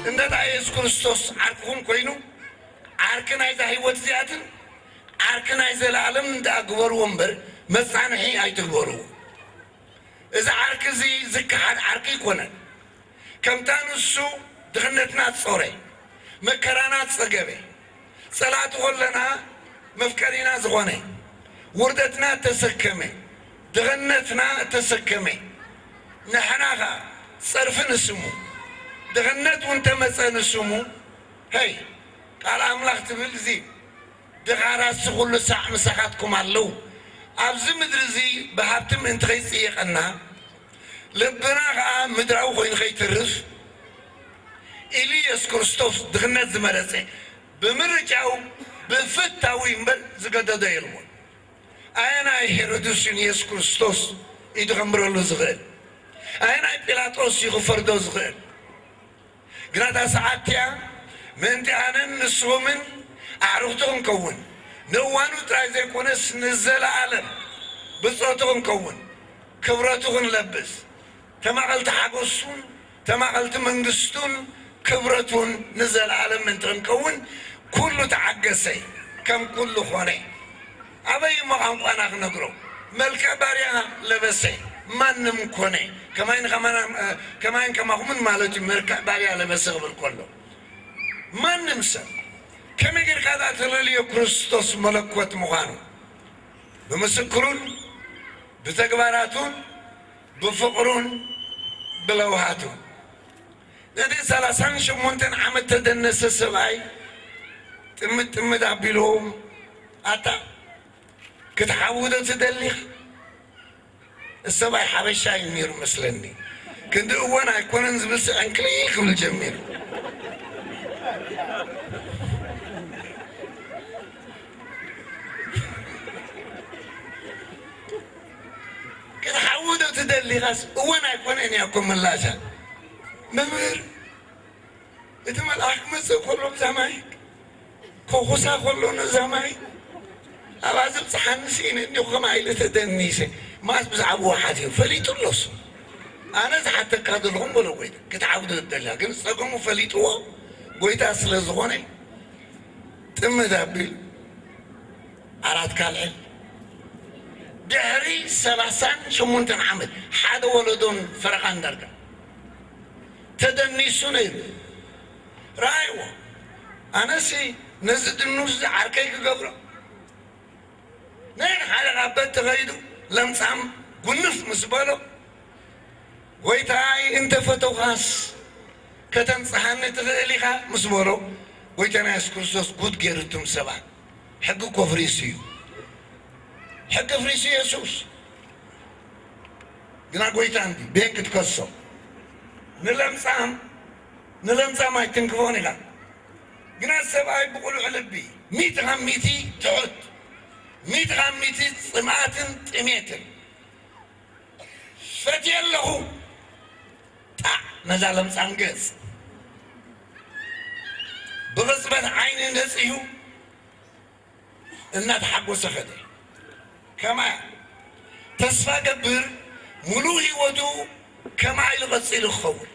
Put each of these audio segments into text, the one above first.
እንተ ደኣ የሱስ ክርስቶስ ዓርክኹም ኮይኑ፣ ዓርኪ ናይዛ ህይወት እዚኣትን ዓርኪ ናይ ዘለኣለም ደኣ ግበርዎ እምበር፣ መጻንሒ ኣይትግበርዎ። እዚ ዓርኪ እዚ ዝከሓድ ዓርኪ ኣይኮነን። ከምታ ንሱ ድኽነትና ጾረ፣ መከራና ጸገበ፣ ጸላእቱ ኸለና መፍቀሪና ዝኾነ፣ ውርደትና እተሰከመ፣ ድኽነትና እተሰከመ፣ ንሕና ኸኣ ጸርፊ ንስሙ። ድኽነት እውን ተመጸ ንስሙ። ሄይ፣ ቃል ኣምላኽ ትብል እዚ፣ ድኻራትሲ ኩሉ ሳዕ ምሳኻትኩም ኣለዉ። ኣብዚ ምድሪ እዚ ብሃብቲ ምእንቲ ኸይጽየቐና፣ ልብና ኸኣ ምድራዊ ኮይኑ ኸይተርፍ ኢሉ የሱስ ክርስቶስ ድኽነት ዝመረጸ፣ ብምርጫው ብፍታዊ እምበር ዝገደዶ የልቦን። ኣየናይ ሄሮድስ እዩ ንየሱስ ክርስቶስ ኢዱ ከንብረሉ ዝኽእል? ኣየናይ ጲላጦስ እዩ ክፈርዶ ዝኽእል? ግና እታ ሰዓት እቲኣ ምእንቲ ኣነን ንስኹምን ኣዕሩኽቱ ክንከውን፣ ንእዋኑ ጥራይ ዘይኮነስ ንዘለኣለም ብጾቱ ክንከውን፣ ክብረቱ ክንለብስ፣ ተማቐልቲ ሓጎሱን ተማቐልቲ መንግስቱን ክብረቱን ንዘለኣለም ምእንቲ ክንከውን፣ ኩሉ ተዓገሰ፣ ከም ኩሉ ኾነ። ኣበይ እሞ ቋንቋና ክነግሮ? መልክዕ ባርያ ለበሰ፣ ማንም ኮነ። ከማይን ከማና-፣ ከማይን ከማኹምን ማለት እዩ፣ መልክዕ ባርያ ለበሰ ክብል ከሎ። ማንም ሰብ ከመይ ጌርካ ደኣ ተለልዮ ክርስቶስ መለኮት ምዃኑ? ብምስክሩን ብተግባራቱን ብፍቕሩን ብለውሃቱን። ነቲ ሰላሳን ሸሞንተን ዓመት ተደነሰ ሰብኣይ ጥምድ ጥምድ ኣቢሉ፣ ኣታ ክትሓዊ ዶ ትደሊኻ? ሰብኣይ ሓበሻ እዩ ነይሩ መስለኒ። ክንዲ እወን ኣይኮነን ዝብል ስዕንክሊል ክብል ጀሚሩ። ክትሓዊ ዶ ትደሊኻስ? እወን ኣይኮነን እያ እኮ ምላሻ። መምህር፣ እቲ መልኣኽ ክመጽእ ከሎ ብዛ ማይ፣ ከኹሳ ከሎ ነዛ ማይ፣ ኣብኣ ዘብጽሓኒ ስኢነ እኒኹ ከምኣ ኢለ ተደኒሰ። መኣስ ብዛዕባ ወሓት እዩ ፈሊጡ ኣሎ እሱ። ኣነ ዝሓተካ ዘለኹም በሎ፣ ጎይታ ክትዓብዶ ትደልያ፣ ግን ጸገሙ ፈሊጥዎ፣ ጎይታ ስለ ዝኾነ ጥምት ኣቢሉ ዓራት ካልዕል። ድሕሪ ሰላሳን ሸሞንተን ዓመት ሓደ ወለዶን ፈረቓን ዳርጋ ተደኒሱ ነይሩ። ረኣይዎ። ኣነሲ ነዚ ድኑስ እዚ ዓርከይ ክገብሮ፣ ናይ ሓደ ኣብ በት ተኸይዱ ለምጻም ጉንፍ ምስ በሎ፣ "ጎይታይ እንተ ፈተውካስ ከተንጽሃኒ ትኽእል ኢኻ" ምስ በሎ፣ ጎይታና የሱስ ክርስቶስ ጉድ ገይሩ እቱም ሰባት። ሕጊ እኮ ፍሪሱ እዩ። ሕጊ ፍሪሱ የሱስ። ግና ጎይታ እንዲ ቤን ክትከሶ ንለምጻም፣ ንለምጻም ኣይትንክፎን ኢኻ። ግና ሰብኣይ ብቕሉዕ ልቢ፣ ሚእቲ ካብ ሚእቲ ትሑት፣ ሚእቲ ካብ ሚእቲ ጽምኣትን ጥሜትን ፈትየ ኣለኹ። ጣዕ ነዛ ለምጻም ገጽ። ብቕጽበት ዓይኒ ነጺሁ እናተሓጎሰ ኸደ። ከማያ ተስፋ ገብር ሙሉእ ህይወቱ ከምኣ ኢሉ ቀጺሉ ክኸውን።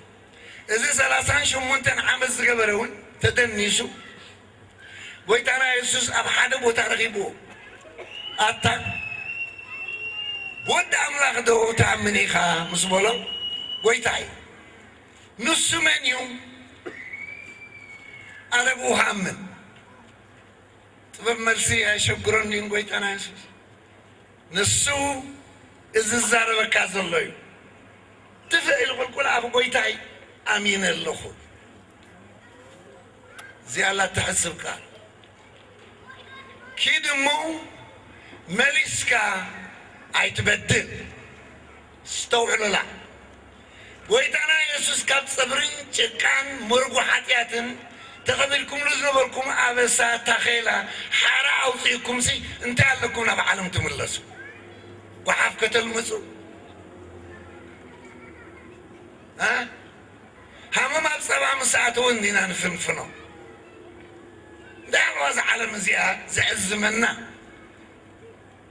እዚ ሰላሳን ሸሞንተን ዓመት ዝገበረ እውን ተደኒሱ። ጎይታና የሱስ ኣብ ሓደ ቦታ ረኺብዎ። "ኣታ ወዲ ኣምላኽ ዶ ትኣምን ኢኻ?" ምስ በሎ፣ "ጎይታይ፣ ንሱ መን እዩ? ኣነ ብኡ ክኣምን?" ጥበብ መልሲ ኣየሸግሮን ድዩ ንጎይታና የሱስ? ንሱ እዚ ዝዛረበካ ዘሎ እዩ። ድፍእ ኢሉ ቁልቁል ኣብ ጎይታይ ኣሚነ ኣለኹ። እዚኣ ኣላ እትሕስብ ቃል። ኪድ እሞ መሊስካ ኣይትበድል። ስተውዕሉላ። ጎይታና የሱስ ካብ ጸብርን ጭቃን መርጎ ሓጢኣትን ተቐቢልኩምሉ ዝነበርኩም ኣበሳ ታኼላ ሓራ ኣውጺእኩምሲ እንታይ ኣለኩም ናብ ዓለም ትምለሱ? ጓሓፍ ከተልምጹ? እ? ሃመማ ኣብ ጸባ ምስ ኣተወ እንዲና ንፍንፍኖ። እንታይ ኣለዋ እዛ ዓለም እዚኣ ዘዕዝመና?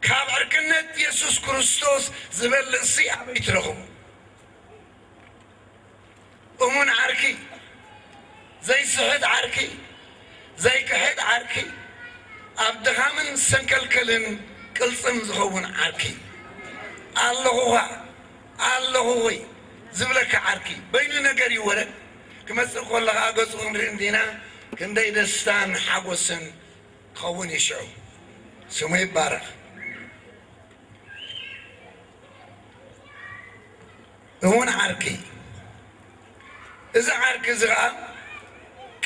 ካብ ዕርክነት የሱስ ክርስቶስ ዝበልጽሲ ኣበይ ትረኽቡ? እሙን ዓርኪ፣ ዘይስሕት ዓርኪ፣ ዘይክሕድ ዓርኪ፣ ኣብ ድኻምን ሰንከልከልን ቅልጽም ዝኸውን ዓርኪ። ኣለኹኻ፣ ኣለኹኺ ዝብለካ ዓርኪ። በይኑ ነገር ይወረድ፣ ክመጽእ ከሎ ኸኣ ገጹ ክንርኢ እንዲና፣ ክንደይ ደስታን ሓጎስን ክኸውን እዩ ሽዑ። ስሙ ይባረኽ። እውን ዓርኪ። እዚ ዓርኪ እዚ ኸዓ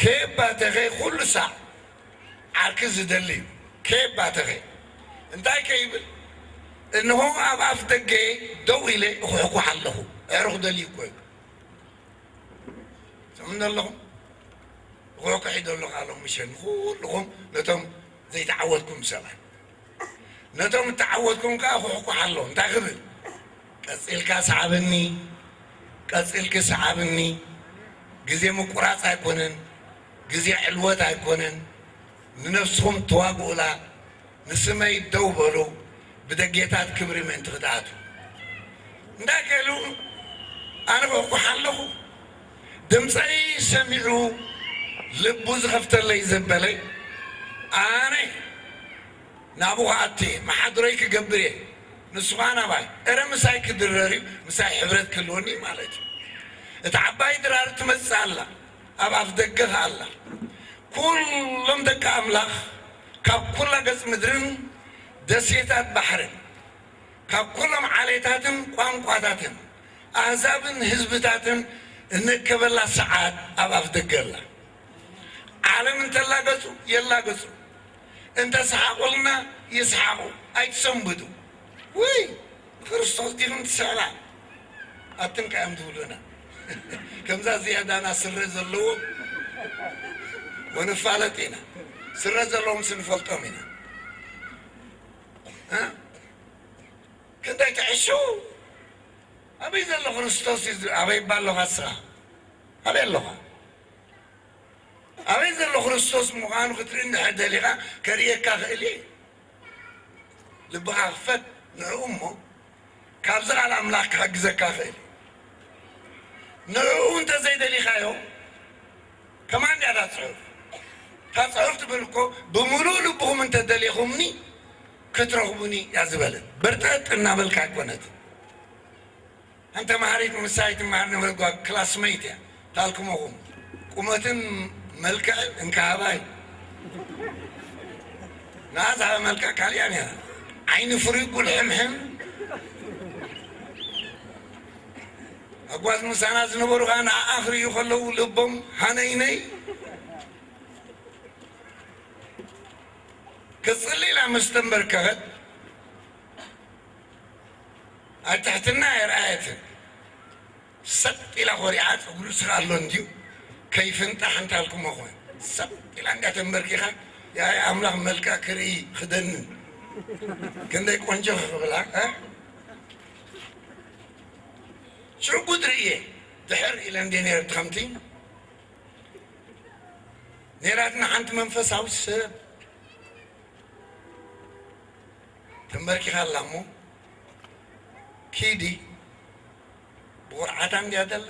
ከየባተኸ ኩሉ ሳዕ ዓርኪ ዝደሊ እዩ። ከየባተኸ እንታይ ከይብል፣ እንሆ ኣብ ኣፍ ደገ ደው ኢለ እኹሕኩሕ ኣለኹ። ኣዕሩኽ ደልዩ እኮ እዩ። ትሰምዑ ኣለኹም? እኹሕኩሕ ይደሉ ኣለኹም ምሸት ንኹልኹም ነቶም ዘይተዓወትኩም ሰባት። ነቶም እተዓወትኩም ከኣ ኩሕኩሕ ኣሎ። እንታይ ክብል? ቀጺልካ ሰዓብኒ፣ ቀጺልኪ ሰዓብኒ። ግዜ ምቁራጽ ኣይኮነን፣ ግዜ ዕልወት ኣይኮነን። ንነፍስኹም ተዋግኡላ፣ ንስመይ ደው በሉ፣ ብደጌታት ክብሪ ምእንቲ ክትኣትዉ። እንታይ ከሉ ኣነ ኩሕኩሕ ኣለኹ። ድምፀይ ሰሚዑ ልቡ ዝኸፍተለይ ዘበለይ ኣነ ናብኡ ክኣቲ እየ፣ መሓድሮይ ክገብር እየ። ንሱ ኸዓ ናባይ። እረ ምሳይ ክድረር እዩ፣ ምሳይ ሕብረት ክህልወኒ ማለት እዩ። እታ ዓባይ ድራር ትመጽእ ኣላ፣ ኣብ ኣፍ ደገ ኸኣ ኣላ። ኩሎም ደቂ ኣምላኽ ካብ ኩላ ገጽ ምድርን ደሴታት ባሕርን ካብ ኩሎም ዓሌታትን ቋንቋታትን ኣህዛብን ህዝብታትን እንእከበላ ሰዓት ኣብ ኣፍ ደገ ኣላ። ዓለም እንተላገጹ የላገጹ፣ እንተሰሓቑልና ይስሓቑ፣ ኣይትሰንብዱ። ውይ ንክርስቶስ ዲኹም ትስዕላ? ኣትን ከ እዮም ዝብሉና። ከምዛ ዝያዳና ስረ ዘለዎም ወንፋለጥ ኢና። ስረ ዘለዎም ስንፈልጦም ኢና። እ? ክንደይ ትሕሹ? ኣበይ ዘሎ ክርስቶስ እዩ ዝ-፣ ኣበይ እባ ኣለኻ እስኻ? ኣበይ ኣለኻ? ኣበይ ዘሎ ክርስቶስ ምዃኑ ክትርኢ እንድሕር ደሊኻ ከርእየካ ክእል እየ። ልብኻ ክፈት ንዕኡ እሞ ካብዚ ቃል ኣምላኽ ክሕግዘካ ክእል እዩ። ንዕኡ እንተዘይደሊኻዮ ከማን እያ እታ ጽሑፍ። እታ ጽሑፍ ትብል እኮ ብምሉእ ልብኹም እንተደሊኹምኒ ክትረኽቡኒ እያ ዝበለት። በርጠጥ እናበልካ ኣይኮነትን። ሓንቲ ተምሃሪት ምሳይ ትምሃር ነበረት ጓል ክላስመይት እያ። ታልክመኹም ቁመትን መልክዕን እንካሃባይ ንኣ ዝሃበ መልክዕ ካሊኣ ነይራ። ዓይኒ ፍሩይ ጉልሕምሕም ኣጓዝ ምሳና ዝነበሩ ከዓ ንኣኣ ክርእዩ ከለዉ ልቦም ሃነይነይ ክጽሊ ኢላ ምስ ተንበርከኸት ኣትሕትና ኣይረኣየትን። ሰጥ ኢላ ኮሪዓ፣ ጸጉሩ ስኻ ኣሎ እንድዩ፣ ከይፍንጣሕ እንታልኩሞ ኾን። ሰጥ ኢላ እንዳ ተንበርኪኻ፣ ያይ ኣምላኽ መልክዕ ክርኢ ክደንን። ክንደይ ቆንጆ ክብላ፣ እ? ሽጉጥ ርእየ፣ ድሕር ኢለ እንዴ ነይረ ትኸምቲ። ነይራትና ሓንቲ መንፈሳዊ ሰብ ተንበርኪኻ ኣላ እሞ፣ ኪዲ፣ ብቑርዓታ እንድያ ዘላ፣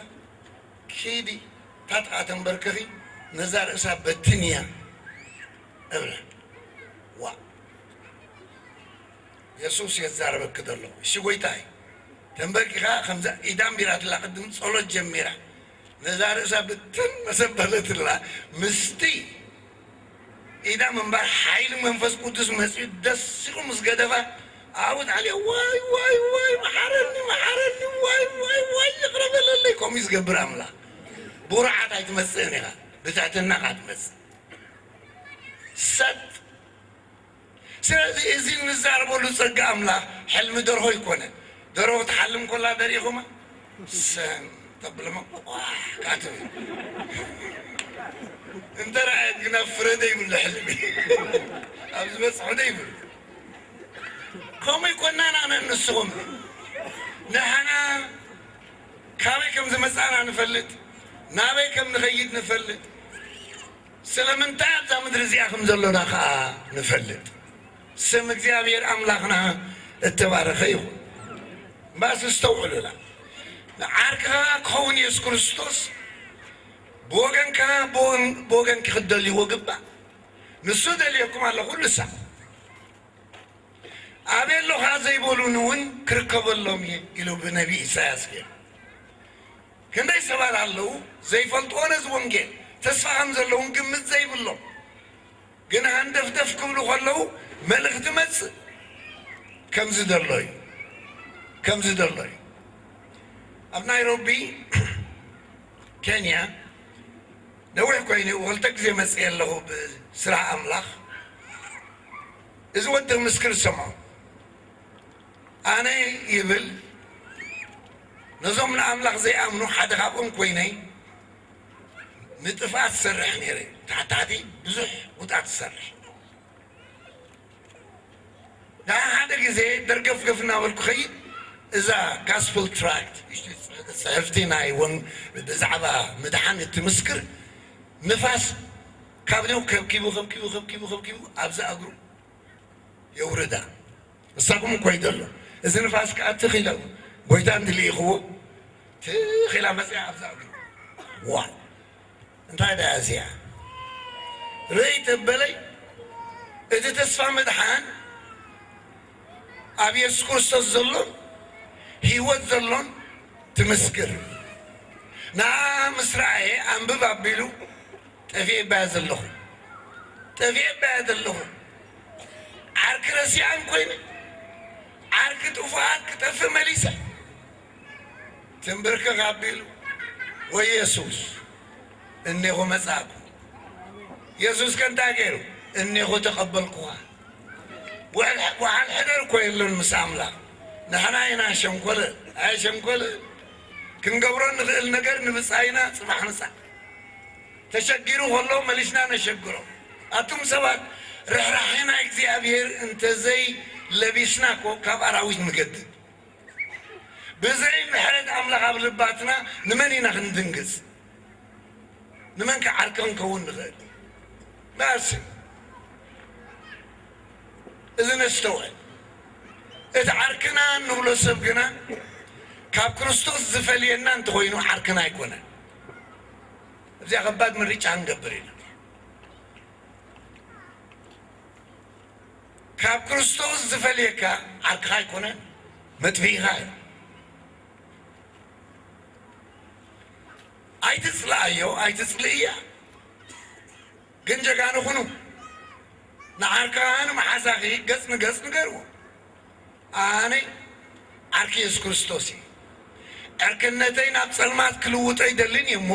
ኪዲ፣ ታጥቓ ተንበርክኺ፣ ነዛ ርእሳ በትንያ፣ እብላ። ዋእ! የሱስ እየ ዝዛረበኪ ዘለኹ። እሺ ጐይታይ፣ ተንበርኪኻ፣ ከምዛ ኢዳ ኣንቢራትላ፣ ቅድም ጸሎት ጀሚራ፣ ነዛ ርእሳ ብትን መሰበለትላ፣ ምስቲ ኢዳ ምንባር ሓይሊ መንፈስ ቅዱስ መጺኡ ደሲቑ ምስ ገደፋ፣ ኣብኡ ተዓልየ፣ ዋይ፣ ዋይ፣ ዋይ፣ መሓረኒ፣ መሓረኒ፣ ዋይ፣ ዋይ፣ ዋይ፣ ይቕረ በለለይ። ከምኡ እዩ ዝገብር ኣምላኽ። ብቑርዓት ኣይትመጽእን ኢኻ፣ ብትሕትና ኢኻ ትመጽእ። ሰጥ ስለዚ እዚ እንዛረበሉ ጸጋ ኣምላኽ ሕልሚ ደርሆ ኣይኮነን። ደርሆ ክትሓልም ከላ ደሪኹማ ሰም ተብለማ ቋሕ ካትብል። እንተ ረኣየት ግና ፍረ ደይብሉ ሕልሚ። ኣብ ዝበጽሖ ደይብሉ። ከምኡ ኣይኮናን ኣነ ንስኹም። ንሕና ካበይ ከም ዝመጻና ንፈልጥ፣ ናበይ ከም ንኸይድ ንፈልጥ። ስለምንታይ ኣብዛ ምድሪ እዚኣ ከም ዘሎና ኸኣ ንፈልጥ። ስም እግዚኣብሔር ኣምላኽና እተባረኸ ይኹን። እምበኣስ እስተውዕሉላ። ንዓርክኻ ክኸውን የሱስ ክርስቶስ ብወገንካ ብወገን- ብወገንኪ ክትደልይዎ ግባእ። ንሱ ደልየኩም ኣሎ ኩሉ ሳዕ። ኣበይ ኣለኻ ዘይበሉኒ እውን ክርከበሎም እየ ኢሉ ብነቢ ኢሳያስ ገይሩ። ክንደይ ሰባት ኣለዉ ዘይፈልጥዎ ነዚ ወንጌል፣ ተስፋ ከም ዘለዎም ግምት ዘይብሎም፣ ግን ሃንደፍደፍ ክብሉ ከለዉ መልእኽቲ መጽእ። ከምዚ ዘሎ እዩ፣ ከምዚ ዘሎ እዩ። ኣብ ናይሮቢ ኬንያ ነዊሕ ኮይኑ ክልተ ግዜ መጽእ ኣለኹ ብስራሕ ኣምላኽ። እዚ ወዲ ምስክር ዝሰምዖ ኣነ ይብል፣ ነዞም ንኣምላኽ ዘይኣምኑ ሓደ ካብኦም ኮይነይ ንጥፍኣት ዝሰርሕ ነይረ። ታሕታሕቲ ብዙሕ ጉድኣት ዝሰርሕ። ደሓ ሓደ ግዜ ደርገፍገፍ እናበልኩ ኸይድ፣ እዛ ጋስፕል ትራክት፣ ጽሕፍቲ ናይ ወን- ብዛዕባ ምድሓን እትምስክር፣ ንፋስ ካብ ኔው ከብኪቡ፣ ከብኪቡ፣ ከብኪቡ፣ ከብኪቡ፣ ኣብዛ እግሩ የውርዳ። ንሳኩም እኮ ይደሎ። እዚ ንፋስ ከኣ ትኽ ኢላ፣ ጎይታ እንድልኢኽዎ፣ ትኽ ኢላ መጽያ ኣብዛ እግሩ። ዋ! እንታይ ደኣ እዚኣ? ርእይ ተበለይ፣ እቲ ተስፋ ምድሓን ኣብ የሱስ ክርስቶስ ዘሎን ህይወት ዘሎን ትምስክር። ንኣ ምስ ረኣየ ኣንብብ ኣቢሉ፣ ጠፊኤ ባያ ዘለኹ፣ ጠፊኤ ባያ ዘለኹ። ዓርኪ ረሲኣን ኮይነ፣ ዓርኪ ጥፉኣት ክጠፍእ መሊሰ። ትንብርክኽ ኣቢሉ፣ "ወይ የሱስ፣ እኔኹ መጻእኩ። የሱስ ከ እንታይ ገይሩ? እኔኹ ተቐበልኩኻ።" ውዕል- ወዓል ሕደር እኮ የለን ምስ ኣምላኽ። ንሕና ኢና ሸንኮለ፣ ኣይ ሸንኮለ። ክንገብሮ ንኽእል ነገር ንብጻይና ጽባሕ ምጻእ። ተሸጊሩ ከሎ መሊስና ነሸግሮ። ኣቱም ሰባት፣ ርሕራሐ ናይ እግዚኣብሔር እንተዘይ ለቢስና እኮ ካብ ኣራዊት ንገድድ። ብዘይ ምሕረት ኣምላኽ ኣብ ልባትና ንመን ኢና ክንድንግጽ? ንመን ከ ዓርኪ ክንከውን ንኽእል? መርሲ። እዚ ነስተውዕል። እቲ ዓርክና እንብሎ ሰብ ግና ካብ ክርስቶስ ዝፈልየና እንተኾይኑ ዓርክና ኣይኮነን። እዚኣ ከባድ ምርጫ ክንገብር ኢና። ካብ ክርስቶስ ዝፈልየካ ዓርክኻ ኣይኮነን፣ መጥፍኢኻ እዩ። ኣይትጽልኣዮ፣ ኣይትጽልእያ። ግን ጀጋኑ ኩኑ። ንዓርክኻ ንመሓዛኺ ገጽ ንገጽ ንገርዎ። ኣነ ዓርኪ የሱስ ክርስቶስ እየ። ዕርክነተይ ናብ ጸልማት ክልውጦ ኣይደልን እየ እሞ፣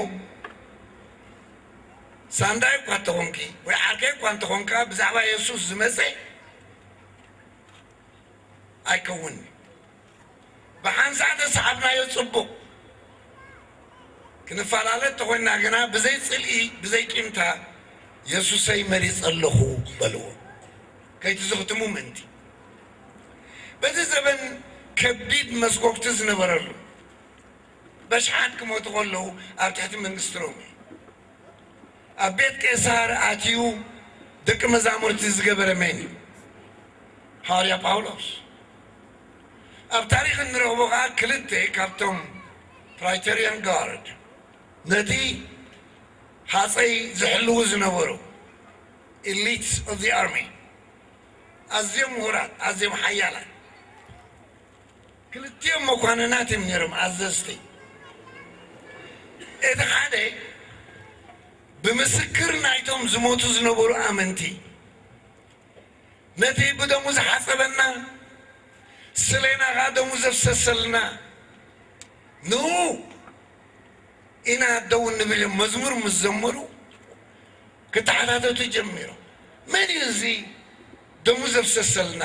ሳንዳይ እኳ እንተኾንኪ ወይ ዓርከይ እኳ እንተኾንካ፣ ብዛዕባ የሱስ ዝመጸ ኣይከውንን። ብሓንሳእ ተሰዓብናዮ ጽቡቕ። ክንፈላለ እንተኾይንና ግና ብዘይ ጽልኢ፣ ብዘይ ቂምታ የሱሰይ መሪጸ ኣለኹ በልዎ። ከይትዝኽትሙ ምእንቲ። በዚ ዘበን ከቢድ መስጎግቲ ዝነበረሉ፣ በሽሓት ክሞቱ ከለዉ ኣብ ትሕቲ መንግስቲ ሮሜ፣ ኣብ ቤት ቄሳር ኣትዩ ደቂ መዛሙርቲ ዝገበረ መን እዩ? ሃዋርያ ጳውሎስ። ኣብ ታሪኽ እንረኽቦ ኸዓ ክልተ ካብቶም ፕራይቶሪያን ጋርድ፣ ነቲ ሃፀይ ዝሕልዉ ዝነበሩ፣ ኤሊትስ ኦፍ ዘ ኣርሚ፣ ኣዝዮም ምሁራት፣ ኣዝዮም ሓያላት፣ ክልቲኦም መኳንናት እዮም ነይሮም ኣዘዝቲ። እቲ ሓደ ብምስክር ናይቶም ዝሞቱ ዝነበሩ ኣመንቲ፣ ነቲ ብደሙ ዝሓጸበና፣ ስሌና ኸዓ ደሙ ዘፍሰሰልና፣ ንኡ ኢና ደው እንብል እዮም። መዝሙር ምስ ዘመሩ ክተሓታተቱ ጀሚሮም። መን እዩ እዚ ደሙ ዘፍሰሰልና፣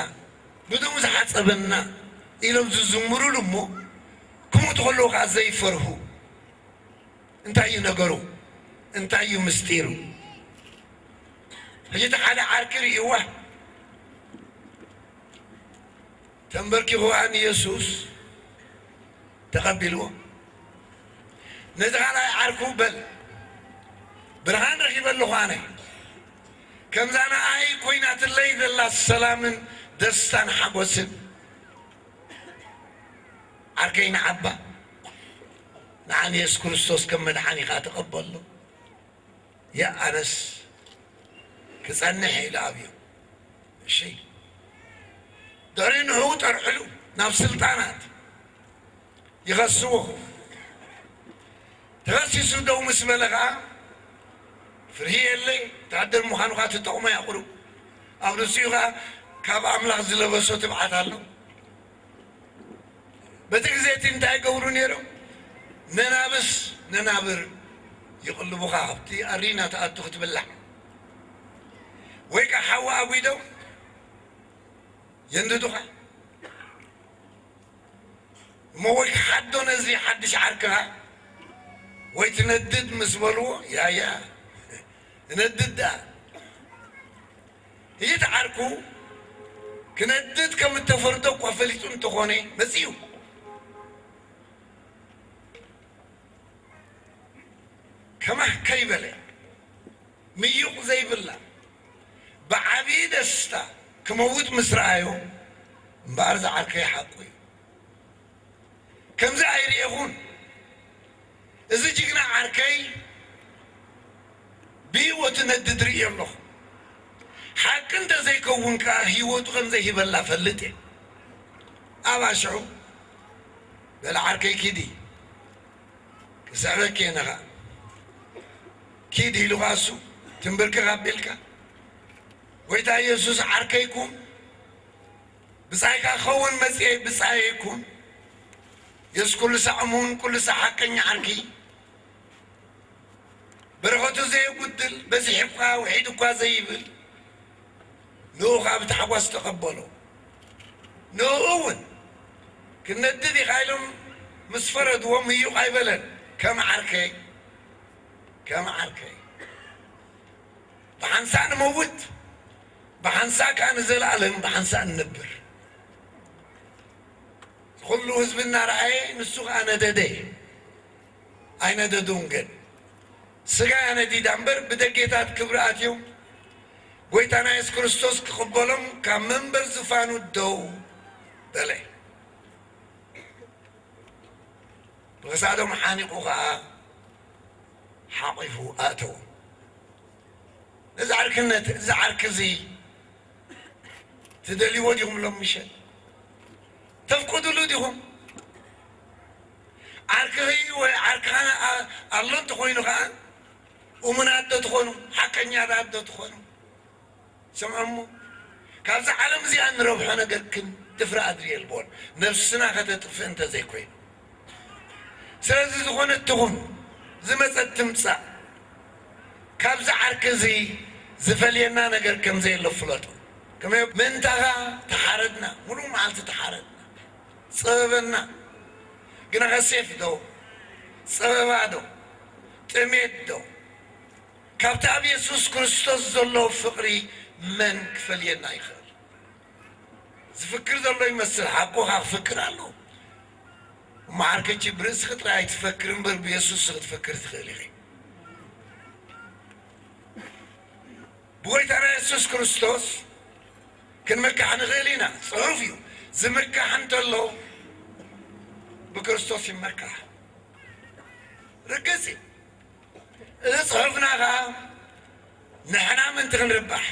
ብደሙ ዝሓጸበና ኢሎም ዝዝምሩሉ እሞ፣ ክሞቱ ከለዉ ኸዓ ዘይፈርሁ? እንታይ እዩ ነገሩ? እንታይ እዩ ምስጢሩ? ሕጂ እቲ ሓደ ዓርኪ ርእይዋ፣ ተንበርኪኹ ኸዓ ንየሱስ ተቐቢልዎ። ነቲ ካልኣይ ዓርኩ፣ በል፣ ብርሃን ረኺበ ኣለኹ ኣነ። ከምዛ ንኣይ ኮይናትለይ ዘላ ሰላምን ደስታን ሓጎስን ዓርከይ ንዓባ፣ ንዓ ንየሱስ ክርስቶስ ከም መድሓኒኻ ተቐበሎ። የኣነስ ክጸንሕ ኢሉ ኣብዮም። እሺ፣ ድሕሪ ንዕኡ ጠርዕሉ ናብ ስልጣናት ይኸስዎ። ተኸሲሱ ደው ምስ በለ ኸዓ ፍርሂ የለ። ወታደር ምዃኑ ኸዓ ትጠቕሞ እያ ቁሩብ። ኣብ ርእሲኡ ኸዓ ካብ ኣምላኽ ዝለበሶ ትብዓት ኣሎ። በቲ ግዜ እቲ እንታይ ይገብሩ ነይሮም? ነናብስ ነናብር ይቕልቡኻ፣ ኣብቲ ኣሪና ትኣቱ ክትብላዕ፣ ወይ ከዓ ሓዊ ኣጒዶም የንድዱኻ። እሞ ወይ ክሓዶ ነዚ ሓድሽ ዓርክኻ ወይ ትነድድ ምስ በልዎ፣ ያያ እነድድ ደኣ። እቲ ዓርኩ ክነድድ ከም እተፈርዶ እኳ ፈሊጡ እንተኾነ መጺኡ። ከማህ ከይበለ ምዩቕ ዘይብላ ብዓብዪ ደስታ ክመውት ምስ ረኣዮ፣ እምበኣር ዝዓርከይ ሓቁ እዩ። ከምዚ ኣይርኤኹን። እዚ ጅግና ዓርከይ ብህይወቱ ነድድ ርእዮ ኣለኹ። ሓቂ እንተዘይከውን ከኣ ህይወቱ ከም ዘይሂበላ ፈልጥ እየ። ኣብ ኣሽዑ በለ ዓርከይ ኪዲ፣ ክስዕበኪ እየ ነኻ። ኪድ ኢሉ ከኣ እሱ ትንብርክኽ ኣቢልካ፣ ጎይታ የሱስ ዓርከይ ኩን፣ ብጻይካ ክኸውን መጽየ፣ ብጻየይ ኩን። የሱስ ኩሉ ሳዕ እሙን፣ ኩሉ ሳዕ ሓቀኛ ዓርኪ፣ በረኸቱ ዘየጉድል፣ በዚሑ እኳ ውሒድ እኳ ዘይብል፣ ንኡ ኸኣ ብታሕጓስ ተቐበሎ። ንኡ እውን ክነድድ ኢኻ ኢሎም ምስ ፈረድዎ ምዩቕ ኣይበለን። ከም ዓርከይ፣ ከም ዓርከይ ብሓንሳእ ንመውት፣ ብሓንሳእ ከኣ ንዘለኣለም ብሓንሳእ ንነብር። ኩሉ ህዝቢ እናረኣየ ንሱ ከኣ ነደደ። ኣይነደዱን ግን። ስጋ እያ ነዲዳ እምበር ብደጌታት ክብሪ ኣትዮም ጎይታና የሱስ ክርስቶስ ክቕበሎም ካብ መንበር ዝፋኑ ደው በለ። ብኽሳዶም ሓኒቑ ኸኣ ሓቒፉ ኣእተዎም። እዚ ዓርክነት፣ እዚ ዓርኪ እዚ ትደልይዎ ዲኹም? ሎም ምሸት ተፍቅዱሉ ዲኹም? ዓርክኺ ወይ ዓርክኻ ኣ-፣ ኣሎ እንተኾይኑ ኸኣ፣ እሙናት ዶ ትኾኑ? ሓቀኛታት ዶ ትኾኑ? ስምዖ እሞ፣ ካብዛ ዓለም እዚኣ እንረብሖ ነገር ክንድፍረ ኣድሪ የልቦን፣ ነፍስና ከተጥፍእ እንተዘይኮይኑ። ስለዚ ዝኾነት ትኹን፣ ዝመጸት ትምጻእ፣ ካብዚ ዓርኪ እዚ ዝፈልየና ነገር ከም ዘየሎ ፍለጡ። ከመይ ምእንታኻ ተሓረድና፣ ሙሉእ መዓልቲ ተሓረድና፣ ጸበበና። ግናኸ ሴፍ ዶ፣ ጸበባ ዶ፣ ጥሜት ዶ፣ ካብቲ ኣብ የሱስ ክርስቶስ ዘሎ ፍቕሪ መን ክፈልየና ይኽእል? ዝፍክር ዘሎ ይመስል፣ ሓቁ ኸኣ ክፍክር ኣለዎ። እሞ ዓርከይ፣ ብርእስኺ ጥራይ ኣይትፈክሪ እምበር፣ ብየሱስ ክትፈክሪ ትኽእሊ ኢኺ። ብጎይታና የሱስ ክርስቶስ ክንምካሕ ንኽእል ኢና። ጽሑፍ እዩ፣ ዝምካሕ እንተሎ ብክርስቶስ ይመካሕ። ርግጽ እዩ። እዚ ጽሑፍና ኸኣ ንሕና ምእንቲ ክንርባሕ፣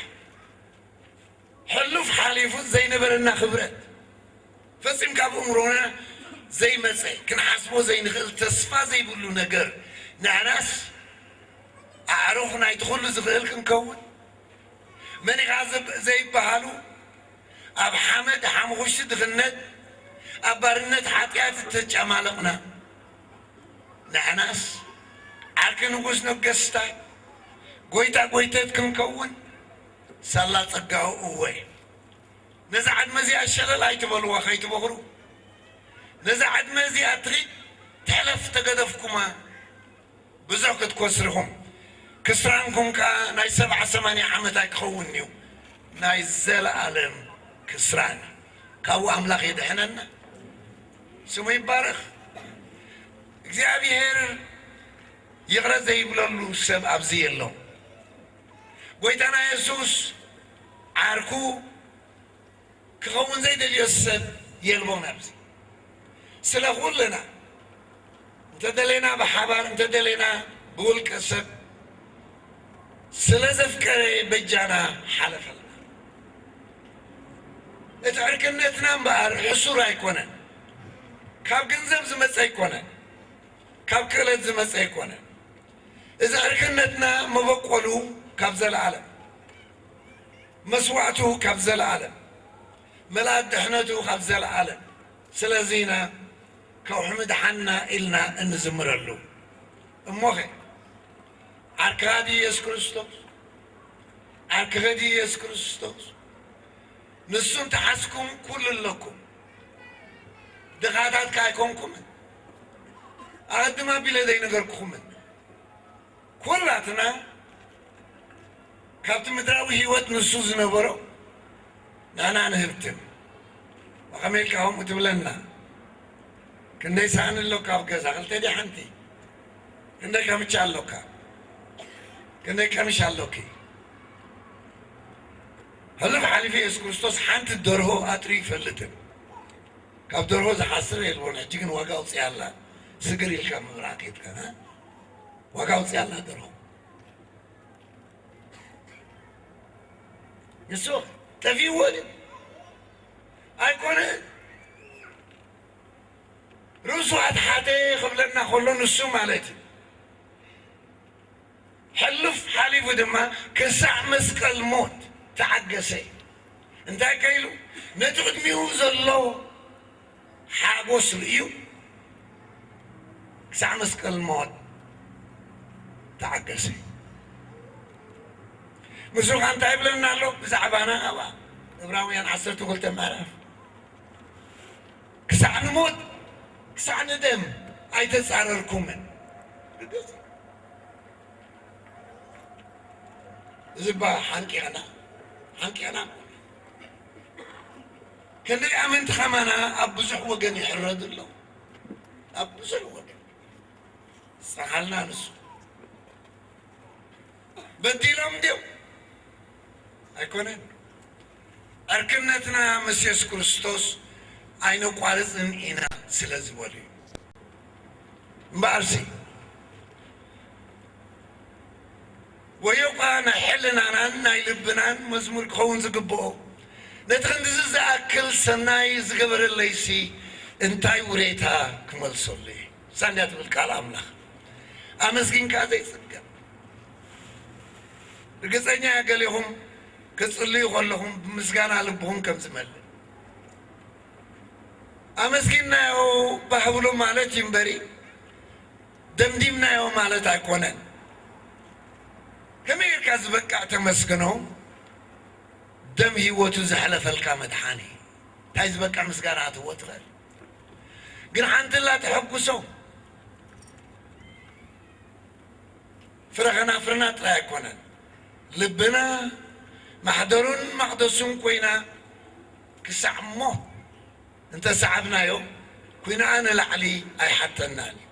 ሕሉፍ ሓሊፉ ዘይነበረና ክብረት፣ ፈጺም ካብ እምሮና ዘይመጸ፣ ክንሓስቦ ዘይንኽእል ተስፋ ዘይብሉ ነገር፣ ንሕናስ ኣዕሩኽ ናይቲ ኩሉ ዝኽእል ክንከውን፣ መን ኢኻ ዘብ-፣ ዘይበሃሉ፣ ኣብ ሓመድ ሓሙኽሽቲ ድኽነት፣ ኣብ ባርነት ሓጢኣት እተጨማለቕና፣ ንሕናስ ዓርኪ ንጉስ ነገስታት፣ ጎይታ ጎይተት ክንከውን፣ ሳላ ጸጋኡ እወ። ነዛ ዕድመ እዚኣ ሸለል ኣይትበልዋ፣ ከይትበኽሩ። ነዛ ዕድመ እዚኣ ትኺድ ትሕለፍ ተገደፍኩማ፣ ብዙሕ ክትኮስርኹም። ክስራንኩም ከኣ ናይ ሰብዓ ሰማንያ ዓመት ኣይክኸውን እዩ፣ ናይ ዘለኣለም ክስራን። ካብኡ ኣምላኽ የድሕነና፣ ስሙ ይባረኽ። እግዚኣብሔር ይቕረ ዘይብለሉ ሰብ ኣብዚ የሎ። ጎይታና የሱስ ዓርኩ ክኸውን ዘይደልዮ ሰብ የልቦን ኣብዚ። ስለ ኩልና እንተደሌና ብሓባር፣ እንተደሌና ብውልቀ ሰብ፣ ስለ ዘፍቀረ በጃና ሓለፈልና። እቲ ዕርክነትና እምበኣር ሕሱር ኣይኮነን። ካብ ገንዘብ ዝመጸ ኣይኮነን። ካብ ክእለት ዝመጸ ኣይኮነን። እዚ ዕርክነትና መበቆሉ ካብ ዘለዓለም፣ መስዋዕቱ ካብ ዘለዓለም፣ መልኣት ድሕነቱ ካብ ዘለዓለም። ስለዚ ኢና ከውሒ ምድሓንና ኢልና እንዝምረሉ። እሞኸ ዓርክኻ ድዩ የሱስ ክርስቶስ? ዓርክኸ ድዩ የሱስ ክርስቶስ? ንሱ እንተሓዝኩም ኩሉ ኣለኩም። ድኻታት ከ ኣይኮንኩምን? ኣቐድም ኣቢለ ዘይነገርኩኹምን? ኩላትና ካብቲ ምድራዊ ህይወት ንሱ ዝነበሮ ንሕና ንህብትም። ብኸመይ ኢልካ ከምኡ ትብለና? ክንደይ ሳእኒ ኣሎካ ኣብ ገዛ? ክልተ ድዩ ሓንቲ? ክንደይ ካምቻ ኣሎካ? ክንደይ ቀምሽ ኣሎኪ? ሕሉፍ ሓሊፉ የሱስ ክርስቶስ ሓንቲ ደርሆ ኣጥርዩ ይፈልጥን። ካብ ደርሆ ዝሓስር የልቦን። ሕጂ ግን ዋጋ ኣውፅያ ኣላ። ስግር ኢልካ ምብራቕ ከይድካ፣ እ? ዋጋ ኣውፅያ ኣላ ደርሆ። ንሱ ጠፊእዎ ድዩ? ኣይኮነን። ርእሱ ኣትሓተ ክብለና ከሎ ንሱ ማለት እዩ። ሕሉፍ ሓሊፉ ድማ ክሳዕ መስቀል ሞት ተዓገሰ። እንታይ ከ ኢሉ? ነቲ ቅድሚኡ ዘሎ ሓጎስ ርእዩ ክሳዕ መስቀል ሞት ተዓገሰ። ምስኡ ኸኣ እንታይ ይብለና ኣሎ? ብዛዕባና ኣብኣ ዕብራውያን ዓሰርተ ክልተ ምዕራፍ፣ ክሳዕ ንሞት፣ ክሳዕ ንደም ኣይተጻረርኩምን። እዚ እባ ሓንቂቕና፣ ሓንቂቕና። ክንደይ ኣመንቲ ከማና ኣብ ብዙሕ ወገን ይሕረዱ ኣለዉ። ኣብ ብዙሕ ወገን። ጸኻልና ንሱ። በዲሎም ድዮም? ኣይኮነን። ዕርክነትና ምስ የሱስ ክርስቶስ ኣይነቋርጽን ኢና ስለ ዝበሉ እዩ። እምበኣርሲ፣ ወዮ እኳ ናይ ሕልናናን ናይ ልብናን መዝሙር ክኸውን ዝግብኦ፣ ነቲ ክንድዚ ዝኣክል ሰናይ ዝገበረለይሲ እንታይ ውሬታ ክመልሰሉ እየ? ሳንድያ ትብል ቃል ኣምላኽ። ኣመስጊንካ ዘይጽገብ። ርግጸኛ እየ ገሌኹም ክትጽልዩ ከለኹም ብምስጋና ልብኹም ከም ዝመልእ። ኣመስጊንናዮ ባህብሎ ማለት እዩ እምበሪ፣ ደምዲምናዮ ማለት ኣይኮነን። ከመይ ጌርካ ዝበቅዕ ተመስግኖ? ደም ህይወቱ ዘሕለፈልካ መድሓኒ። እንታይ ዝበቅዕ ምስጋና ክትህቦ ትኽእል? ግን ሓንቲ ኣላ ተሐጉሶም። ፍረ ከናፍርና ጥራይ ኣይኮነን፣ ልብና ማሕደሩን መቕደሱን ኮይና ክሳዕ ሞት እንተ ሰዓብናዮ፣ ኲናኣ ንላዕሊ ኣይሓተናን እዩ።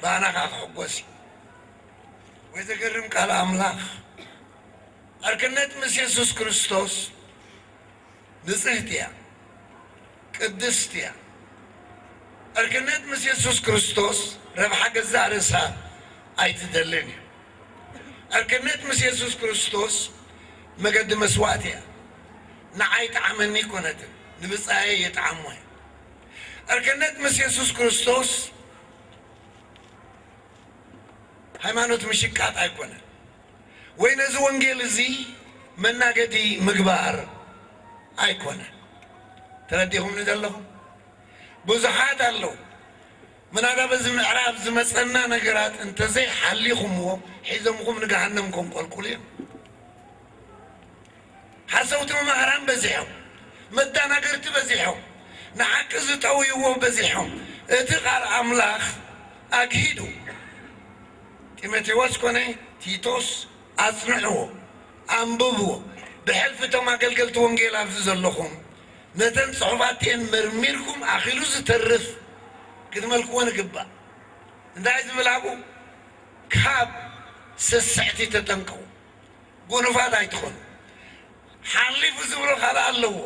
ብኣና ከኣ ክሕጎስ እዩ። ወይ ዘገርም ቃል ኣምላኽ። ዕርክነት ምስ የሱስ ክርስቶስ ንጽህቲ እያ፣ ቅድስቲ እያ። ዕርክነት ምስ የሱስ ክርስቶስ ረብሓ ገዛእ ርእሳ ኣይትደልን እያ። ዕርክነት ምስ የሱስ ክርስቶስ መገዲ መስዋእቲ እያ። ንዓይ ጥዓመኒ ኣይኮነትን፣ ንብጻየይ የጥዓሞ እያ። ዕርክነት ምስ የሱስ ክርስቶስ ሃይማኖት ምሽቃጥ ኣይኮነን። ወይ ነዚ ወንጌል እዚ መናገዲ ምግባር ኣይኮነን። ተረዲኹምኒ ዘለኹም? ብዙሓት ኣለዉ። ምናዳ በዚ ምዕራፍ ዝመጸና ነገራት እንተዘይሓሊኹምዎ፣ ሒዞምኹም ንገሃነም ከንቆልቁሉ እዮም። ሓሰውቲ መማህራን በዚሖም፣ መዳናገርቲ በዚሖም፣ ንሓቂ ዝጠውይዎ በዚሖም። እቲ ቃል ኣምላኽ ኣግሂዱ። ጢሞቴዎስ ኮነ ቲቶስ ኣጽንዕዎ፣ ኣንብብዎ። ብሕልፊ እቶም ኣገልገልቲ ወንጌል ኣብዚ ዘለኹም፣ ነተን ጽሑፋት እቲኤን መርሚርኩም ኣኺሉ ዝተርፍ ክትመልክወን ይግባእ። እንታይ ዝብል ኣብኡ? ካብ ስስዕቲ ተጠንቀቑ። ጉኑፋት ኣይትኾኑ። ሓሊፉ ዝብሎ ካልእ ኣለዎ።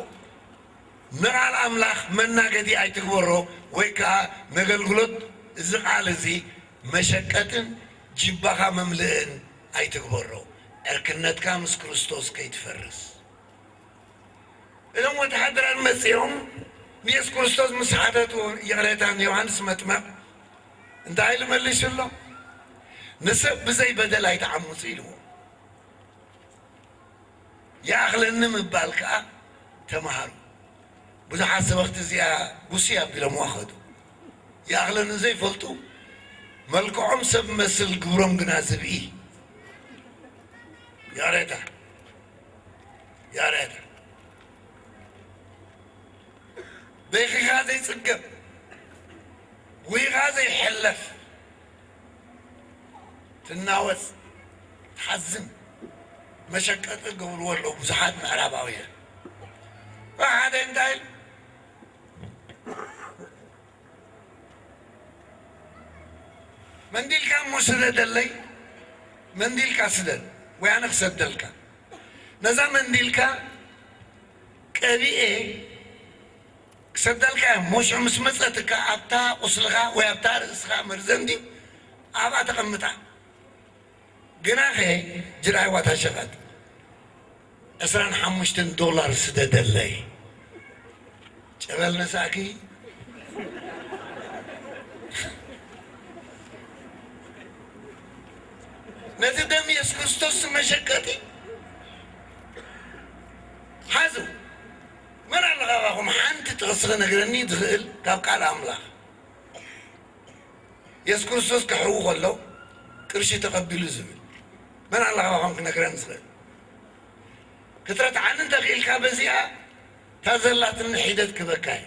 ንቓል ኣምላኽ መናገዲ ኣይትግበሮ፣ ወይ ከኣ ነገልግሎት እዚ ቃል እዚ መሸቀጥን ጅባኻ መምልእን ኣይትግበሮ፣ ዕርክነትካ ምስ ክርስቶስ ከይትፈርስ። እዞም ወተሃደራት መጺኦም ንየሱስ ክርስቶስ ምስ ሓተቱ፣ ይቕሬታ፣ ንዮሃንስ መጥመቕ እንታይ ኢሉ መሊሱሎም? "ንሰብ ብዘይ በደል ኣይትዓምጹ" ኢልዎ። "ይኣኽለኒ" ምባል ከኣ ተማሃሩ። ብዙሓት ሰበኽቲ እዚኣ ጉስይ ኣቢሎምዋ ኸዱ። ይኣኽለኒ ዘይፈልጡ፣ መልክዖም ሰብ መስል፣ ግብሮም ግና ዝብኢ። ያሬታ፣ ያሬታ። በይኺኻ ዘይጽገብ፣ ጉይኻ ዘይሕለፍ፣ ትናወጽ፣ ትሓዝን፣ መሸቀጢ ገብርዎ ኣለዉ ብዙሓት ምዕራባውያን። ሓደ እንታይ ኢሉ? "መንዲልካ እሞ ስደደለይ፣ መንዲልካ ስደድ፣ ወይ ኣነ ክሰደልካ። ነዛ መንዲልካ ቀቢኤ ክሰደልካ እየ፣ እሞ ሽዑ ምስ መጸትካ ኣብታ ቁስልኻ ወይ ኣብታ ርእስኻ መርዘን ድዩ ኣብኣ ተቐምጣ። ግናኸ ጅራይዋ እታ ሸቐጥ ዕስራን ሓሙሽተን ዶላር ስደደለይ። ጨበል ነሳእኪ። ነቲ ደም የሱስ ክርስቶስ መሸቀጢ ሓዙ። መን ኣሎ ካባኹም ሓንቲ ጥቕሲ ክነግረኒ ዝኽእል ካብ ቃል ኣምላኽ? የሱስ ክርስቶስ ክሕዊ ከሎ ቅርሺ ተቐቢሉ ዝብል መን ኣሎ ካባኹም ክነግረኒ ዝኽእል? ክትረትዓኒ እንተኽኢልካ በዚኣ እታ ዘላትኒ ሒደት ክበካ እየ።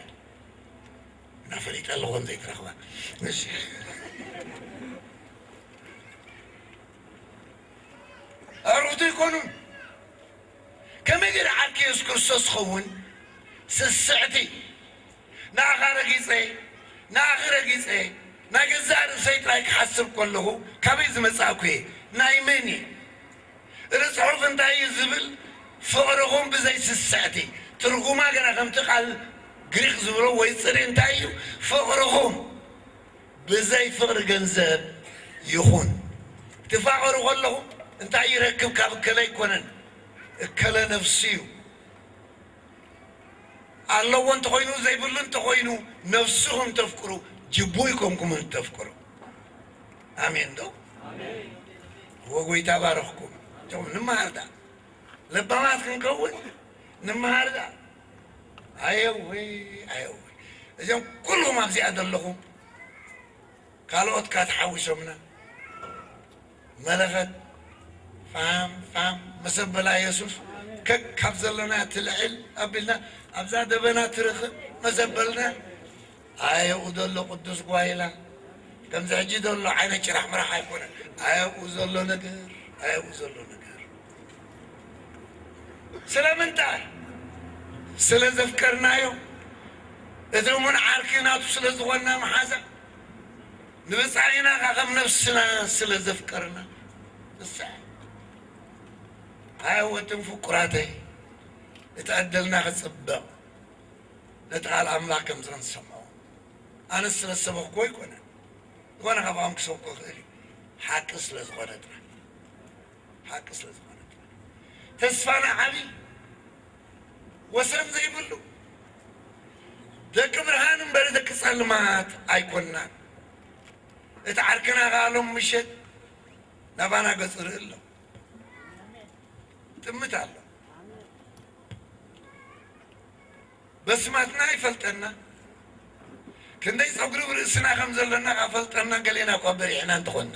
እና ፈሊጠ ኣለኹ ከም ዘይትረኽባ። እሺ። ኣርዑቱ ይኮኑን። ከመይ ገይረ ዓርኪ የሱስ ክርስቶስ ዝኸውን? ስስዕቲ። ንኣኻ ረጊጸ፣ ንኣኺ ረጊጸ፣ ናይ ገዛእ ርእሰይ ጥራይ ክሓስብ ከለኹ ካበይ ዝመጻእኩ እየ? ናይ መን እየ? እቲ ጽሑፍ እንታይ እዩ ዝብል? ፍቕርኹም ብዘይ ስስዕቲ። ትርጉማ ገና ከምቲ ቃል ግሪኽ ዝብሎ ወይ ጽሪ እንታይ እዩ? ፍቕርኹም ብዘይ ፍቕሪ ገንዘብ ይኹን። ትፋቐሩ ከለኹም እንታይ ይረክብ? ካብ እከለ ኣይኮነን፣ እከለ ነፍሱ እዩ። ኣለዎ እንተኾይኑ ዘይብሉ እንተኾይኑ ነፍስኹም ተፍቅሩ፣ ጅቡይ ኮንኩም ተፍቅሩ። ኣሜን ዶ? እወ፣ ጎይታ ባረኽኩም። እቶም ንመሃር ደኣ። ለባማት ክንከውን ንመሃር ደኣ። ኣየወይ፣ ኣየወይ። እዞም ኩልኹም ኣብዚኣ ዘለኹም ካልኦት ካትሓዊሶምና መለኸት ፋም ፋም መሰበላ የሱስ ከክ ካብ ዘለና ትልዕል ኣቢልና ኣብዛ ደበና ትርኽብ መሰበልና ኣየኡ ዘሎ ቅዱስ ጓይላ ከምዚ ሕጂ ዘሎ ዓይነት ጭራሕ ምራሕ ኣይኮነን። ኣየኡ ዘሎ ነገር ኣየኡ ዘሎ ነገር ስለምንታይ ስለ ዘፍቀርናዮ እቲ እሙን ዓርኪ ናቱ ስለ ዝኾንና መሓዛ ንብጻይና ከኣ ከም ነፍስና ስለ ዘፍቀርና ንስሐ። ኣየወትን ፍቁራተይ እቲ ዕድልና ክጽብቕ ነቲ ቃል ኣምላኽ ከም ዝንሰምዖ ኣነስ ስለ ዝሰበኽኩ ኣይኮነን። ዝኾነ ካብኦም ክሰብኮ ይኽእል እዩ። ሓቂ ስለ ዝኾነ ጥራይ። ሓቂ ስለ ዝኾነ ጥራይ። ተስፋና ዓቢ ወሰን ዘይብሉ ደቂ ብርሃን እምበር ደቂ ጸልማት ኣይኮንናን። እቲ ዓርክና ከኣ ሎም ምሸት ናባና ገጹ ርኢ ኣሎ። ጥምት ኣሎ። በስማትና ይፈልጠና። ክንደይ ጸጉሪ ብርእስና ከም ዘለና ከኣ ፈልጠና፣ ገሌና እኳ በሪሕና እንተኾንና።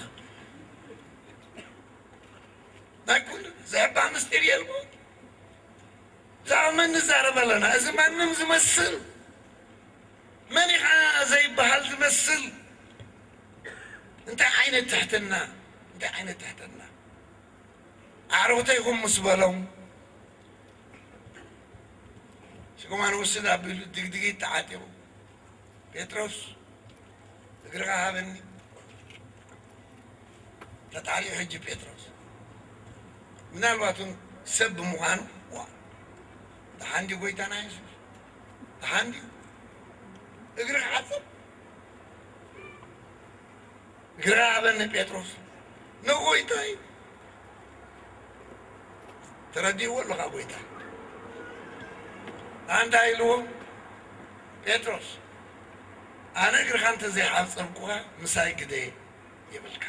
ናይ ኩሉ ዘሕባ ምስጢር የልቦ። ብዛዕባ መን ንዛረብ ኣለና? እዚ ማንም ዝመስል፣ መን ኢኻ ዘይበሃል ዝመስል፣ እንታይ ዓይነት ትሕትና፣ እንታይ ዓይነት ትሕትና። ኣዕሩኽተይ ኹም ምስ በሎም፣ ሽጉማን ውስድ ኣቢሉ ድግድጊት ተዓጢቑ፣ "ጴጥሮስ፣ እግርኻ ሃበኒ።" ተጣሪኡ ሕጂ ጴጥሮስ። ምናልባት እውን ሰብ ብምዃኑ፣ "ዋ፣ ደሓን ድዩ ጎይታና የሱስ? ደሓን ድዩ? እግሪ ክሓጽብ?" "እግርኻ ሃበኒ ጴጥሮስ፣ ንጎይታይ ተረዲእዎ ኣለኻ ጎይታ። ኣንታ ኢልዎም፣ ጴጥሮስ፣ ኣነ እግርኻ እንተዘይሓጸብኩኻ ምሳይ ግደ የብልካ።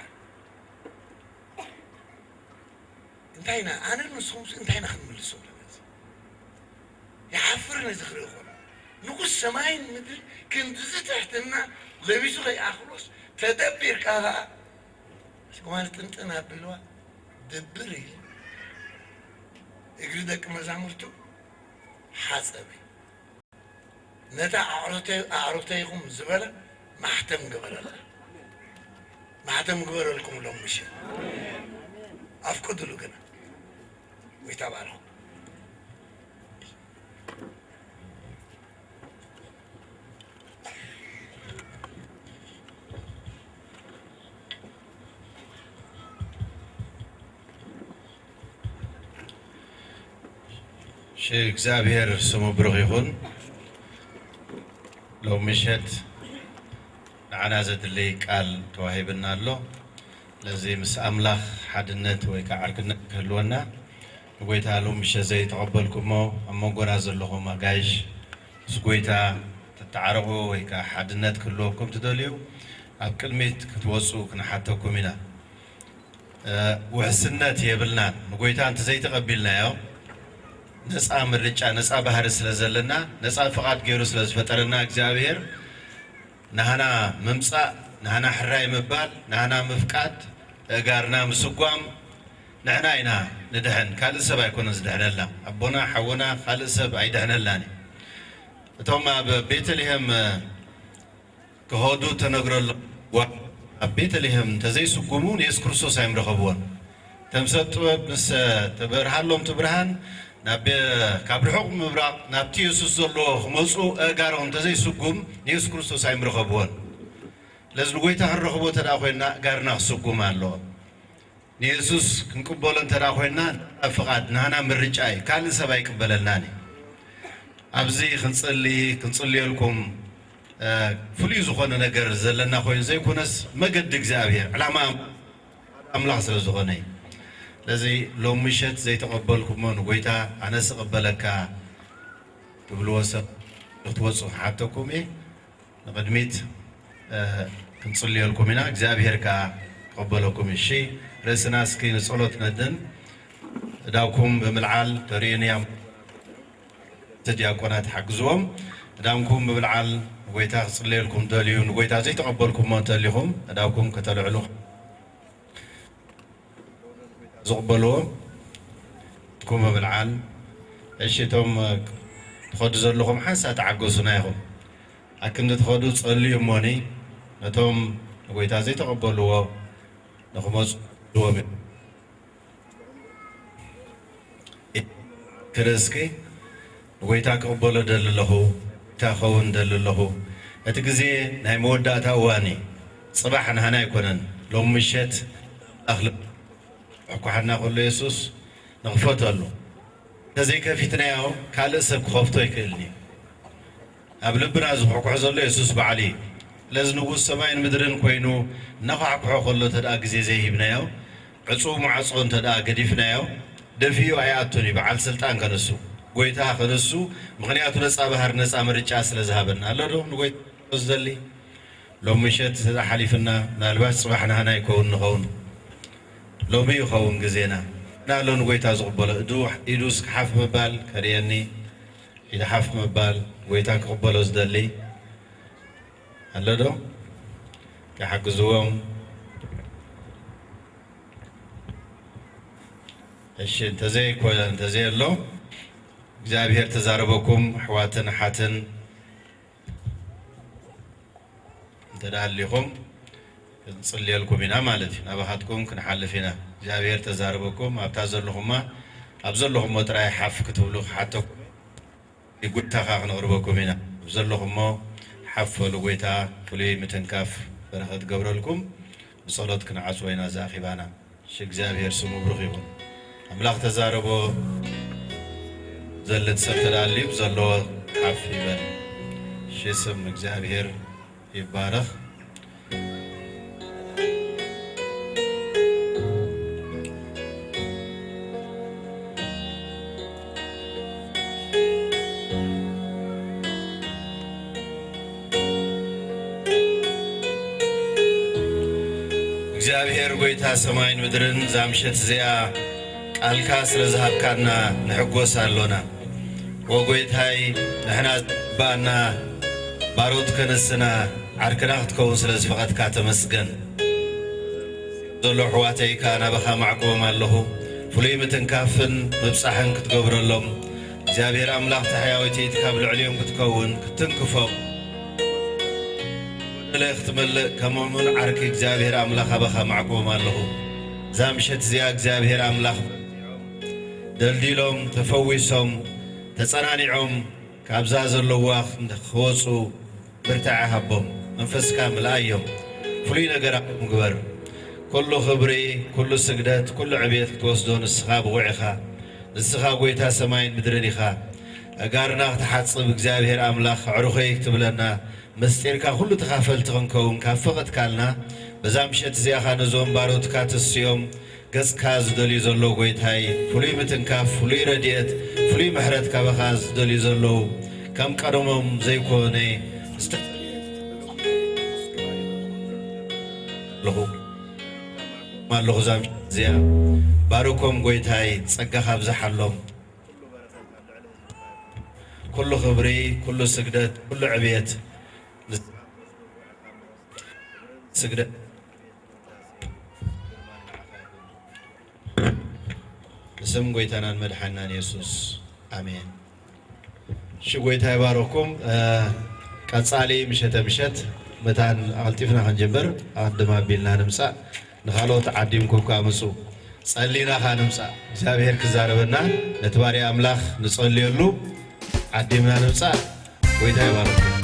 እንታይ ኢና ኣነ ንስኹም እንታይ ኢና ክንምልሶ ኣለና? ይሓፍር ነዚ ክርኢ ከሎ ንጉስ ሰማይን ምድሪ ክንድዚ ትሕትና ለቢሱ ከይኣኽሎስ ተደቢርካ ኸዓ እስከ ዋን ጥንጥን ኣቢልዋ ድብር ኢሉ እግሪ ደቂ መዛሙርቱ ሓጸበ። ነታ ኣዕሩተይ ኣዕሩተይኹም ዝበለ ማሕተም ግበረላ። ማሕተም ግበረልኩም ሎም ምሸት ኣፍቅዱሉ ግና ወይ ተባረኹ። እሺ እግዚኣብሔር ስሙ ብሩኽ ይኹን። ሎም ምሸት ንዓና ዘድሊ ቃል ተዋሂብና ኣሎ። ስለዚ ምስ ኣምላኽ ሓድነት ወይ ከዓ ዕርክነት ክህልወና ንጎይታ ሎም ምሸት ዘይተቐበልኩሞ ኣብ መንጎና ዘለኹም ኣጋይሽ ምስ ጎይታ ትተዓረቑ ወይ ከዓ ሓድነት ክህልወኩም ትደልዩ ኣብ ቅድሚት ክትወፁ ክንሓተኩም ኢና። ውሕስነት የብልናን። ንጎይታ እንተዘይተቐቢልናዮ ነፃ ምርጫ ነፃ ባህሪ ስለ ዘለና ነፃ ፍቓድ ገይሩ ስለ ዝፈጠረና እግዚኣብሔር ናህና ምምፃእ ናህና ሕራይ ምባል ናህና ምፍቃድ እጋርና ምስጓም ንሕና ኢና ንድሕን ካልእ ሰብ ኣይኮነን ዝድሕነልና ኣቦና ሓውና ካልእ ሰብ ኣይድሕነልናን እዩ። እቶም ኣብ ቤተልሔም ክኸዱ ተነግረሎም ኣብ ቤተልሔም እንተዘይስጉሙ ንየሱስ ክርስቶስ ኣይምረኸብዎን። ተምሰብ ጥበብ ምስ ተበርሃሎም እቲ ብርሃን ናብ ካብ ርሑቕ ምብራቕ ናብቲ የሱስ ዘለዎ ክመፁ ኣእጋሮም እንተዘይስጉም ንየሱስ ክርስቶስ ኣይምረኸብዎን። ስለዚ ንጎይታ ክንረኽቦ ተደኣ ኮይንና እጋርና ክስጉም ኣለዎ። ንየሱስ ክንቅበሎ እንተ ኮይንና ፍቓድ ናህና ምርጫ እዩ። ካልእ ሰብ ኣይቅበለልናን እዩ። ኣብዚ ክንጽሊ ክንጽልየልኩም ፍሉይ ዝኾነ ነገር ዘለና ኮይኑ ዘይኮነስ መገዲ እግዚኣብሔር ዕላማ ኣምላኽ ስለ ዝኾነ እዩ። ስለዚ ሎም ምሸት ዘይተቐበልኩሞ ንጎይታ ኣነስ እቕበለካ ትብልዎ ሰብ ክትወፁ ክሓተኩም እየ። ንቕድሚት ክንጽልየልኩም ኢና እግዚኣብሔር ከኣ ክቕበለኩም እዩ። እሺ ርእስና እስኪ ንጸሎት ነድን እዳውኩም ብምልዓል ተርእዩን እያም እቲ ዲያቆናት ሓግዝዎም እዳንኩም ብምልዓል ንጎይታ ክጽልየልኩም ደልዩ ንጎይታ ዘይተቐበልኩሞ እንተሊኹም እዳውኩም ከተልዕሉ ዝቕበልዎ ትኩም ምብልዓል እሺ እቶም ትኸዱ ዘለኹም ሓንሳ ተዓገሱና ኢኹም ኣክንዲ ትኸዱ ጸልዩ እሞኒ ነቶም ንጎይታ ዘይተቐበልዎ ንክመፁ ድዎም ክርስኪ ንጎይታ ክቕበሎ ደሊ ኣለኹ፣ ጎይታ ክኸውን ደሊ ኣለኹ። እቲ ግዜ ናይ መወዳእታ እዋን እዩ። ጽባሕ ናህና ኣይኮነን። ሎም ምሸት ኣምላኽ ልብ ክሕኳሓና ከሎ የሱስ ንኽፈተሉ። እንተዘይከፊትናዮ ካልእ ሰብ ክኸፍቶ ኣይክእልን እዩ። ኣብ ልብና ዝኹሕኩሕ ዘሎ የሱስ ባዕሉ እዩ። ስለዚ ንጉስ ሰማይን ምድርን ኮይኑ እናኳሕኩሖ ከሎ እንተ ደኣ ግዜ ዘይሂብናዮ ዕጹው መዓጾ እንተ ደኣ ገዲፍናዮ ደፊኡ ኣይኣቱን እዩ በዓል ስልጣን ከንሱ ጎይታ ከንሱ ምኽንያቱ ነጻ ባህር ነጻ ምርጫ ስለ ዝሃበና ኣሎ ዶ ንጎይታ ዝደሊ ሎም ምሸት ስለ ሓሊፍና ምናልባት ጽባሕ ናህና ይከውን ንኸውን ሎሚ ይኸውን ግዜና ናሎ ንጎይታ ዝቕበሎ እዱ ኢዱ እስኪ ሓፍ ምባል ከርእየኒ ኢዱ ሓፍ ምባል ጎይታ ክቕበሎ ዝደሊ ኣሎ ዶ ክሓግዝዎም እሺ እንተዘይ ኮ እንተዘይ ኣሎ እግዚኣብሔር ተዛረበኩም ኣሕዋትን ኣሓትን እንተ ደኣ ኣሊኹም ክንጽልየልኩም ኢና ማለት እዩ ናባኻትኩም ክንሓልፍ ኢና እግዚኣብሔር ተዛረበኩም ኣብታ ዘለኹማ ኣብ ዘለኹሞ ጥራይ ሓፍ ክትብሉ ክሓተኩም ንጎይታኻ ክነቕርበኩም ኢና። ኣብ ዘለኹሞ ሓፍ በሉ፣ ጎይታ ፍሉይ ምትንካፍ በረኸት ገብረልኩም፣ ብጸሎት ክንዓጽዎ ኢና እዚ ኣኼባና። እሺ እግዚኣብሔር ስሙ ብሩኽ ይኹን። ኣምላኽ ተዛረቦ ዘለት ሰብ ተዳልዩ ዘለዎ ሓፍ ይበል። እሺ ስም እግዚኣብሔር ይባረኽ። ጎይታ ሰማይን ምድርን፣ እዛ ምሸት እዚኣ ቃልካ ስለ ዝሃብካና ንሕጎስ ኣሎና። ወጎይታይ፣ ንሕና ዝግባኣና ባሮት ከነስና ዓርክና ክትከውን ስለ ዝፈቐድካ ተመስገን። ዘሎ ኣሕዋተይ ከኣ ናባኻ ማዕቁቦም ኣለኹ። ፍሉይ ምትንካፍን ምብጻሕን ክትገብረሎም፣ እግዚኣብሔር ኣምላኽ ተሕያዊት ኢድካ ኣብ ልዕሊኦም ክትከውን ክትትንክፎም፣ ጎደለ ክትመልእ ከም እሙን ዓርኪ እግዚኣብሔር ኣምላኽ ኣባኻ ማዕቁቦም ኣለኹ። እዛ ምሸት እዚኣ እግዚኣብሔር ኣምላኽ ደልዲሎም፣ ተፈዊሶም፣ ተጸናኒዖም ካብዛ ዘለዋ ክወጹ ብርታዐ ሃቦም፣ መንፈስካ ምልኣዮም፣ ፍሉይ ነገር ኣብኦም ግበር። ኩሉ ክብሪ፣ ኩሉ ስግደት፣ ኩሉ ዕብየት ክትወስዶ ንስኻ ብቑዕ ኢኻ። ንስኻ ጎይታ ሰማይን ምድርን ኢኻ። ኣእጋርና ክትሓጽብ እግዚኣብሔር ኣምላኽ ኣዕሩኸይ ክትብለና፣ ምስጢርካ ኩሉ ተኻፈልቲ ክንከውን ካብ ፈቐድካልና፣ በዛ ምሸት እዚኣ ኸኣ ነዞም ባሮትካ ተስዮም፣ ገጽካ ዝደልዩ ዘለዉ ጎይታይ፣ ፍሉይ ምትንካፍ፣ ፍሉይ ረድኤት፣ ፍሉይ ምሕረት ካባኻ ዝደልዩ ዘለዉ፣ ከም ቀደሞም ዘይኮነ ዝተ-፣ ኣለኹ፣ ኣለኹ እዛ ምሸት እዚኣ። ባርኮም ጎይታይ፣ ጸጋኻ ኣብዝሓሎም። ኩሉ ክብሪ፣ ኩሉ ስግደት፣ ኩሉ ዕብየት፣ ስግደት ብስም ጎይታናን መድሓናን የሱስ፣ ኣሜን። እሺ፣ ጎይታ ይባርኽኩም። እ፣ ቀጻሊ ምሸተ ምሸት መታን ኣቐልጢፍና ክንጅምር፣ ኣቐድም ኣቢልና ንምጻእ፣ ንኻልኦት ዓዲምኩም ከኣ ምጹ። ጸሊና ከኣ ንምጻእ፣ እግዚኣብሔር ክዛረበና፣ ነቲ ባርያ ኣምላኽ ንጸልየሉ፣ ዓዲምና ንምጻእ። ጎይታ ይባርኽኩም።